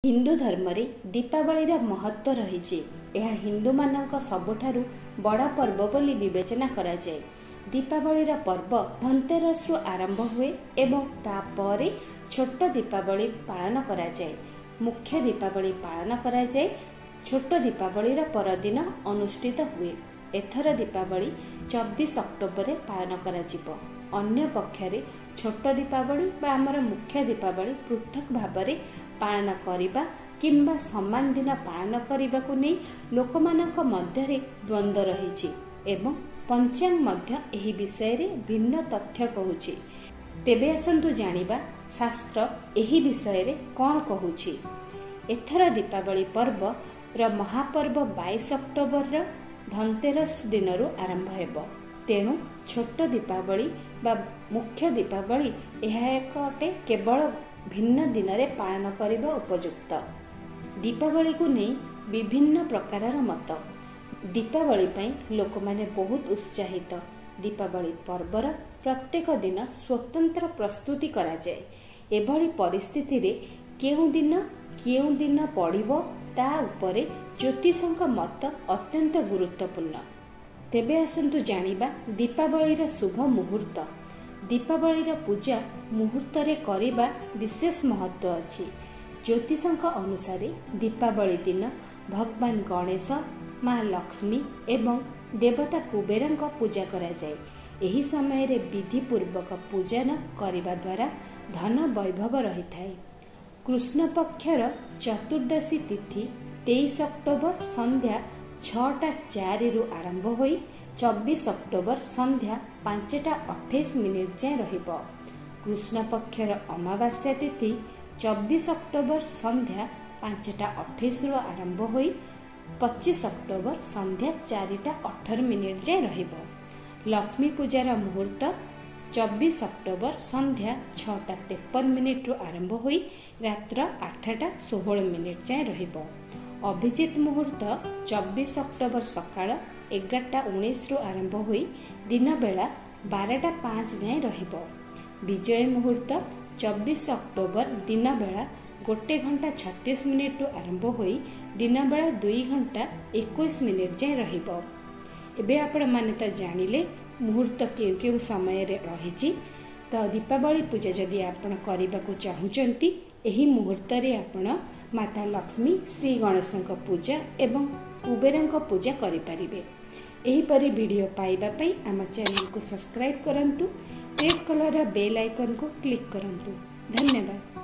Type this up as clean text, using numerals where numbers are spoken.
ହିନ୍ଦୁ ଧର୍ମରେ ଦୀପାବଳିର ମହତ୍ତ୍ୱ ରହିଛି। ଏହା ହିନ୍ଦୁମାନଙ୍କ ସବୁଠାରୁ ବଡ଼ ପର୍ବ ବୋଲି ବିବେଚନା କରାଯାଏ। ଦୀପାବଳିର ପର୍ବ ଧନତେରସରୁ ଆରମ୍ଭ ହୁଏ ଏବଂ ତାପରେ ଛୋଟ ଦୀପାବଳି ପାଳନ କରାଯାଏ। ମୁଖ୍ୟ ଦୀପାବଳି ପାଳନ କରାଯାଏ ଛୋଟ ଦୀପାବଳିର ପରଦିନ ଅନୁଷ୍ଠିତ ହୁଏ। ଏଥର ଦୀପାବଳି 24 ଅକ୍ଟୋବରରେ ପାଳନ କରାଯିବ। ଅନ୍ୟ ପକ୍ଷରେ ଛୋଟ ଦୀପାବଳି ବା ଆମର ମୁଖ୍ୟ ଦୀପାବଳି ପୃଥକ ଭାବରେ ପାଳନ କରିବା କିମ୍ବା ସମାନ ଦିନ ପାଳନ କରିବାକୁ ନେଇ ଲୋକମାନଙ୍କ ମଧ୍ୟରେ ଦ୍ୱନ୍ଦ୍ୱ ରହିଛି ଏବଂ ପଞ୍ଚାଙ୍ଗ ମଧ୍ୟ ଏହି ବିଷୟରେ ଭିନ୍ନ ତଥ୍ୟ କହୁଛି। ତେବେ ଆସନ୍ତୁ ଜାଣିବା ଶାସ୍ତ୍ର ଏହି ବିଷୟରେ କ'ଣ କହୁଛି। ଏଥର ଦୀପାବଳି ପର୍ବର ମହାପର୍ବ 22 ଅକ୍ଟୋବରର ଧନତେରସ ଦିନରୁ ଆରମ୍ଭ ହେବ। ତେଣୁ ଛୋଟ ଦୀପାବଳି ବା ମୁଖ୍ୟ ଦୀପାବଳି ଏହା ଏକ ଅଟେ, କେବଳ ଭିନ୍ନ ଦିନରେ ପାଳନ କରିବା ଉପଯୁକ୍ତ। ଦୀପାବଳିକୁ ନେଇ ବିଭିନ୍ନ ପ୍ରକାରର ମତ। ଦୀପାବଳି ପାଇଁ ଲୋକମାନେ ବହୁତ ଉତ୍ସାହିତ। ଦୀପାବଳି ପର୍ବର ପ୍ରତ୍ୟେକ ଦିନ ସ୍ୱତନ୍ତ୍ର ପ୍ରସ୍ତୁତି କରାଯାଏ। ଏଭଳି ପରିସ୍ଥିତିରେ କେଉଁ ଦିନ କେଉଁ ଦିନ ପଡ଼ିବ ତା ଉପରେ ଜ୍ୟୋତିଷଙ୍କ ମତ ଅତ୍ୟନ୍ତ ଗୁରୁତ୍ୱପୂର୍ଣ୍ଣ। ତେବେ ଆସନ୍ତୁ ଜାଣିବା ଦୀପାବଳିର ଶୁଭ ମୁହୂର୍ତ୍ତ। ଦୀପାବଳିର ପୂଜା ମୁହୂର୍ତ୍ତରେ କରିବା ବିଶେଷ ମହତ୍ତ୍ୱ ଅଛି। ଜ୍ୟୋତିଷଙ୍କ ଅନୁସାରେ ଦୀପାବଳି ଦିନ ଭଗବାନ ଗଣେଶ, ମା ଲକ୍ଷ୍ମୀ ଏବଂ ଦେବତା କୁବେରଙ୍କ ପୂଜା କରାଯାଏ। ଏହି ସମୟରେ ବିଧିପୂର୍ବକ ପୂଜନ କରିବା ଦ୍ୱାରା ଧନ ବୈଭବ ରହିଥାଏ। କୃଷ୍ଣ ପକ୍ଷର ଚତୁର୍ଦ୍ଦଶୀ ତିଥି 23 ଅକ୍ଟୋବର ସନ୍ଧ୍ୟା 6:04ରୁ ଆରମ୍ଭ ହୋଇ 24 ଅକ୍ଟୋବର ସନ୍ଧ୍ୟା 5:28 ଯାଏଁ ରହିବ। କୃଷ୍ଣ ପକ୍ଷର ଅମାବାସ୍ୟା ତିଥି 24 ଅକ୍ଟୋବର ସନ୍ଧ୍ୟା 5:28ରୁ ଆରମ୍ଭ ହୋଇ 25 ଅକ୍ଟୋବର ସନ୍ଧ୍ୟା 4:18 ଯାଏଁ ରହିବ। ଲକ୍ଷ୍ମୀ ପୂଜାର ମୁହୂର୍ତ୍ତ 24 ଅକ୍ଟୋବର ସନ୍ଧ୍ୟା 6:53ରୁ ଆରମ୍ଭ ହୋଇ ରାତ୍ର 8:16 ଯାଏଁ ରହିବ। ଅଭିଜିତ ମୁହୂର୍ତ୍ତ 24 ଅକ୍ଟୋବର ସକାଳ 11:19ରୁ ଆରମ୍ଭ ହୋଇ ଦିନବେଳା 12:05 ଯାଏଁ ରହିବ। ବିଜୟ ମୁହୂର୍ତ୍ତ 24 ଅକ୍ଟୋବର ଦିନବେଳା 1 ଘଣ୍ଟା 36 ମିନିଟ୍ରୁ ଆରମ୍ଭ ହୋଇ ଦିନବେଳା 2 ଘଣ୍ଟା 21 ମିନିଟ୍ ଯାଏଁ ରହିବ। ଏବେ ଆପଣମାନେ ତ ଜାଣିଲେ ମୁହୂର୍ତ୍ତ କେଉଁ କେଉଁ ସମୟରେ ରହିଛି। ତ ଦୀପାବଳି ପୂଜା ଯଦି ଆପଣ କରିବାକୁ ଚାହୁଁଛନ୍ତି, ଏହି ମୁହୂର୍ତ୍ତରେ ଆପଣ ମାତା ଲକ୍ଷ୍ମୀ, ଶ୍ରୀ ଗଣେଶଙ୍କ ପୂଜା ଏବଂ କୁବେରଙ୍କ ପୂଜା କରିପାରିବେ। ଏହିପରି ଭିଡ଼ିଓ ପାଇବା ପାଇଁ ଆମ ଚ୍ୟାନେଲକୁ ସବସ୍କ୍ରାଇବ୍ କରନ୍ତୁ, ରେଡ୍ କଲର୍ର ବେଲ୍ ଆଇକନ୍କୁ କ୍ଲିକ୍ କରନ୍ତୁ। ଧନ୍ୟବାଦ।